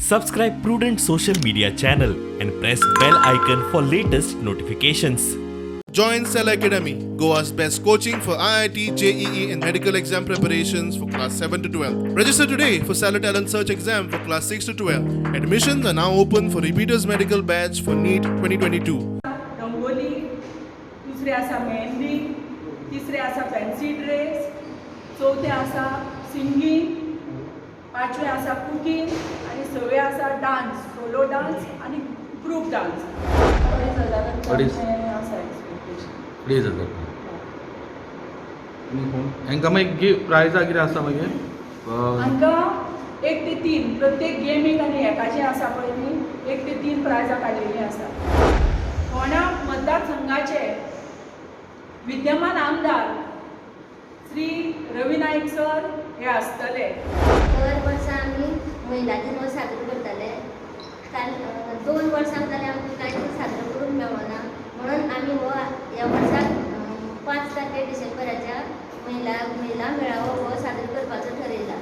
Subscribe Prudent Social Media channel and press bell icon for latest notifications. Join Cell Academy, Goa's best coaching for IIT, JEE, and medical exam preparations for class 7 to 12. Register today for Stellar Talent Search exam for class 6 to 12. Admissions are now open for repeaters medical batch for NEET 2022. Rangoli, दुसरें आसा मेहंदी, तिसरें आसा fancy dress, चवथें आसा singing, पांचवें आसा cooking आनी सवें आसा डान्स, सोलो डान्स आनी ग्रूप डान्स. 2500 अडीच. आसा एक्सपेक्टेशन. 2500. आनी कोण हांकां मागीर गिफ्ट प्रायजां कितें आसा मागीर? हांकां 1 ते 3 प्रत्येक गेमीक आनी हेकाचें आसा पळय न्ही, 1 ते 3 प्रायजां काडलेलीं आसा. फोंडा मतदारसंघाचे विद्यमान आमदार श्री रवी नाईक सर हे आसतले. दर वर्सा आमी महिला दिन हो साजरो करताले. काल 2 वर्सां जालें आमकां कांयच साजरो करूंक मेळना, म्हणून आमी हो ह्या वर्साक 5 तारखे डिसेंबराच्या महिला महिला मेळावो हो साजरो करपाचो ठरयला.